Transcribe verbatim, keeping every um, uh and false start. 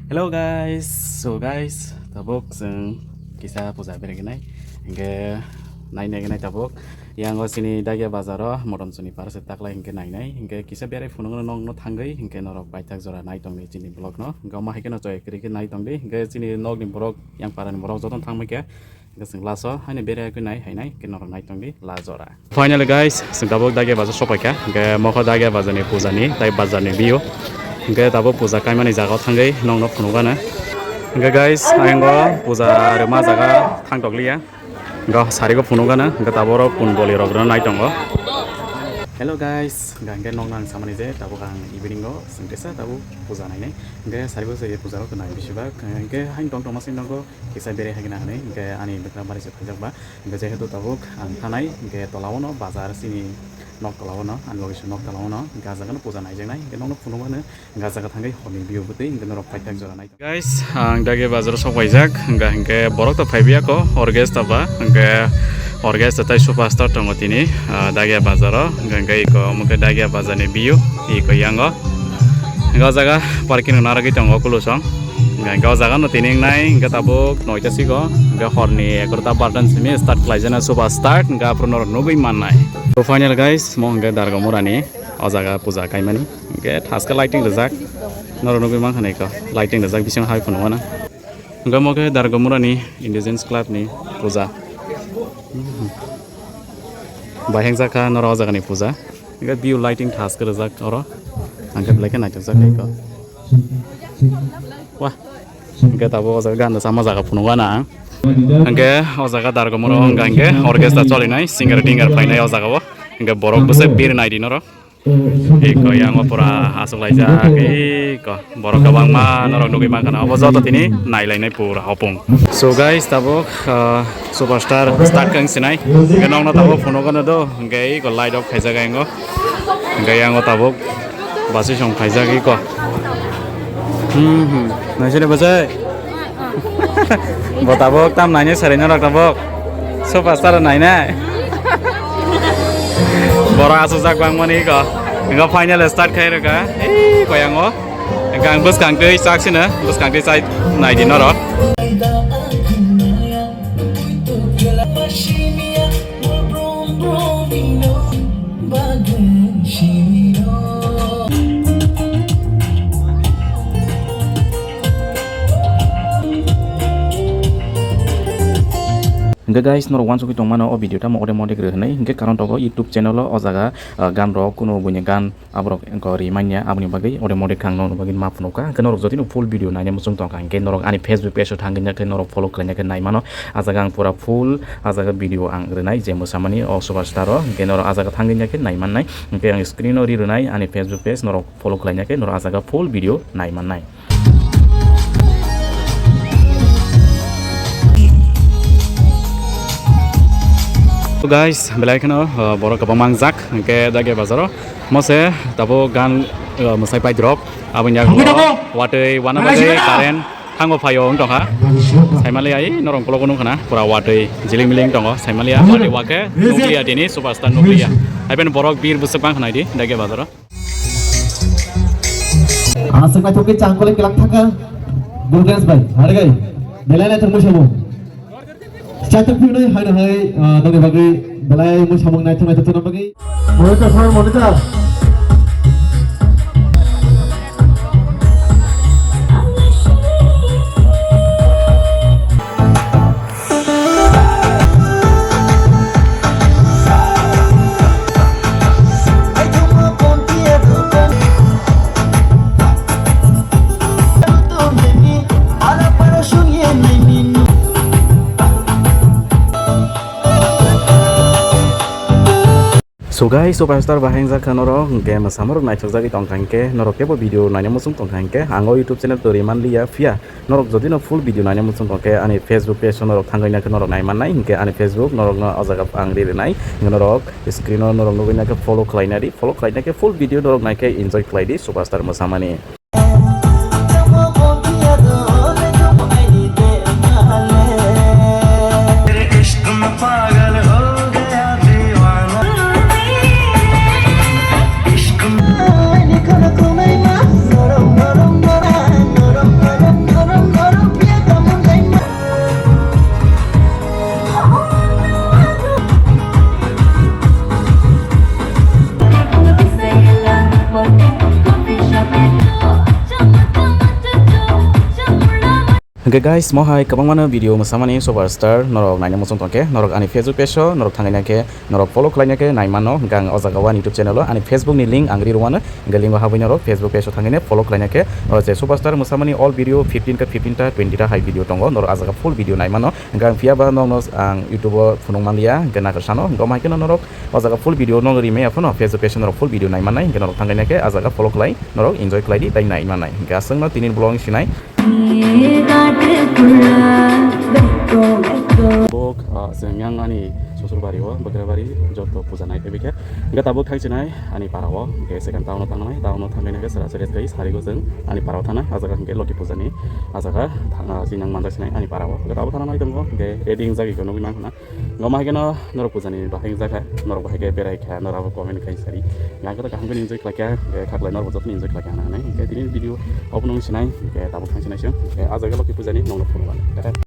Hello guys, so guys, tabuk chwng kisa puja bereginai, hingke nainai tabuk. Yango chini Dagia bazaro motom chuni parse taklai hingke nainai, hingke kisa berai phunukno nokno thangwi, hingke norok baithak jora nai tongdi chini vlogno. Hingke omo haikhe no choi kwrwi khe nai tongdi, hingke chini nokni borok, yang parani borok jotono thangbai khe. Hingke chwng last o haino berai khe nai hainai, hingke norok nai tongdi last jora. Finally guys, chwng tabuk Dagia bazar sopaikha, hingke mokho Dagia bazarni pujani, tai bazarni view. Hingke tabuk puja kaimani jagao thangwi nokno phunukgana. Hingke guys, ayang o puja rwma jaga thangtokliya. Ga sarigo phunukgana, ga taboro pun boli rok nai tongo. Hello guys, ga hingke nokno ang samani je tabuk ang evening o sengtesa tabuk puja nainai. Hingke sarigo se puja rok nai bisibak, hingke hain tong tongma sing tongo, kisa bere haikhe na hinwi, hingke ani bwkra bari se phaijak ba, hingke jehetu tabuk ang thanai, hingke tola o no bazar chini nok tola o no, ani loge se nok tola o no, hingke ah jaga no puja naijaknai, hingke nokno phunukgana. Hingke ah jaga thangwi horni view bwtwi hingke norok paithak jora nai. Guys, ang Dagia bazaro sok paijak, hingke, hingke borok to phaibiya ko, orchestra ba, hingke orchestra tai superstar tongo tini, ah, Dagia bazaro, hingke, hingke iko omo khe Dagia bazarni view, iko yango. Hingke o jaga parking rok narwgwi tongo kulusong. Hingke o jaga no tini wngnai, hingke tabuk noita sigo, hingke horni egarota bartan simi start khlaijana superstar, hingke aphuru norok nugwi mannai. To final guys, mo hingke Dargamurani o jaga puja kaimani. Hingke thaske lighting rijak. Norok nugwi mankha naikho. Lighting rijak bising hai phunukgana. Hingke omo khe Dargamurani Indigenous Club ni puja. Baheng jakha norok o jaga ni puja. Hingke view lighting thaske rijak oro. Hingke belai khe naithokjak naikho. Wah. Hingke tabuk o jaga ganda sama jaga phunukgana ang. Hingke o jaga Dargamura o hingka hingke orchestra cholinai, singer tinger phainai o jaga o. Hingke borok bwswk bir naidi norok. Iko yango pura aswk laijak, iko borok kwbangma norok nugwi mankha na, obo joto tini nailainai pura hopung. So guys, tabuk, ah, superstar start khe wng sinai, hingke nokno tabuk phunukgano do, hingke iko light off khaijak yango, hingke yango tabuk basisong khaijak iko. Hmm, hmm. Naisene bwsai. Bo tabuk tam nainai sarai norok tabuk. Superstar nainai. Borok aswkjak bangmani ko. Hingke final start khai rwkha. Ei koyango. Hingke ang bwskang twi chak sino. Bwskang twi chai naidi norok. Hingke guys, norok uansugwi tongmano o video tamo automatic rw hwnwi. Hingke karon tongo YouTube channel o, o jaga, ah, gan rok, kuno buini gan aborok wngkha rimanya, aboni bagwi automatic ang nokni bagwi ma phunukha. Hingke norok jotino full video naina muchung tongkha, hingke norok ani Facebook page o thangwi nai khe norok follow khlaina khe naimano. Ah jaga ang pura full, ah jaga video ang rwnai je mwsamani o superstar o, hingke norok ah jaga thangwi nai khe naimannai. Hingke ang screen o ri rwnai ani Facebook page, norok follow khlaina khe norok ah jaga full video naimannai. So guys, belai kheno, uh, borok kwbangma wngjak, hingke Dagia bazaro. Mose tabuk gan, uh, mwsai paidrop, aboni yago watwi wana bagwi current thango phaio wng tongkha. Saimaliya ai norok ukulok nung khana, pura watwi jiling miling tongo. Saimaliya watwi wakhe nukliya tini superstar nukliya. Hai ben borok bir bwswk bang khna di Dagia bazaro. Aswk naithok khe chang kolai kelak thangkha. Gurgansbai, Hargai. Belai naithok mui samung. Chaitok phirnai hai hai, ah, nokni bagwi belai mui samung naithok naithok tongna bagwi. Monitor, sir, monitor. So guys, superstar bahai wngjak kha norok, hwnkhe mwsamorok naithokjagwi tongkha hinkhe, norok kebo video naina muchung tongkha hinkhe, ang o YouTube channel twi manliya, phiya norok jodi no full video naina muchung tongkhe, ani Facebook page o norok thangwi nakhe norok naimannai, hinkhe ani Facebook norokno o jaga ang ri rwnai, hinkhe norok screen o norok nugwi nakhe follow khlaina di, follow khlainakhe full video norok naikhe enjoy khlai di superstar mwsamani. Hingke guys, mohai kwbangmano video mwsamani superstar norok naina muchung tongkhe, norok ani Facebook page o norok thangwi nakhe, norok follow khlaina khe nai mano. Hingke ang o jaga o ani YouTube channel o ani Facebook ni link ang ri rwmano, hingke link o habwi norok Facebook page o thangwi ne follow khlaina khe. O je superstar mwsamani all video fifteen ka fifteen ta twenty ta hai video tongo, norok a jaga full video nai mano. Hingke ang phiya ba nokno ang YouTube o phunuk manliya, hingke nakarsa no, hingke omo hai kheno norok o jaga full video no ri maya phano Facebook page o norok full video nai mannai, hingke norok thangwi nakhe a jaga follow khlai, norok enjoy khlai di, tai nai mannai. Hingke aswkno tini vlog ni sinai. Tabuk, ah, chwng yang ani Susurbari o, Bagrabari, joto puja nai phaibaikha. Hingke tabuk thangsinai ani para o, hingke second town o thangnai, town o thangwi nakhe sara sari kai sari go chwng ani para o thangnai, a jaga hingke Loki puja ni, a jaga thang, ah, sinang manjak sinai ani para o. Hingke tabuk thangna nai tongo, hingke ready wngjak iko nugwi mankha na. Hingke omo hai kheno norok puja ni bahai wngjak kha, norok bahai khe berai kha, norok abo comment khai sari. Hingke ang khe kaham khe enjoy khlai kha, hingke khaklai norok joto enjoy khlai kha hinwi. Hingke tini video obo nung sinai, hingke tabuk thangsinai se, hingke a jaga Loki puja ni nokno phunukgwi.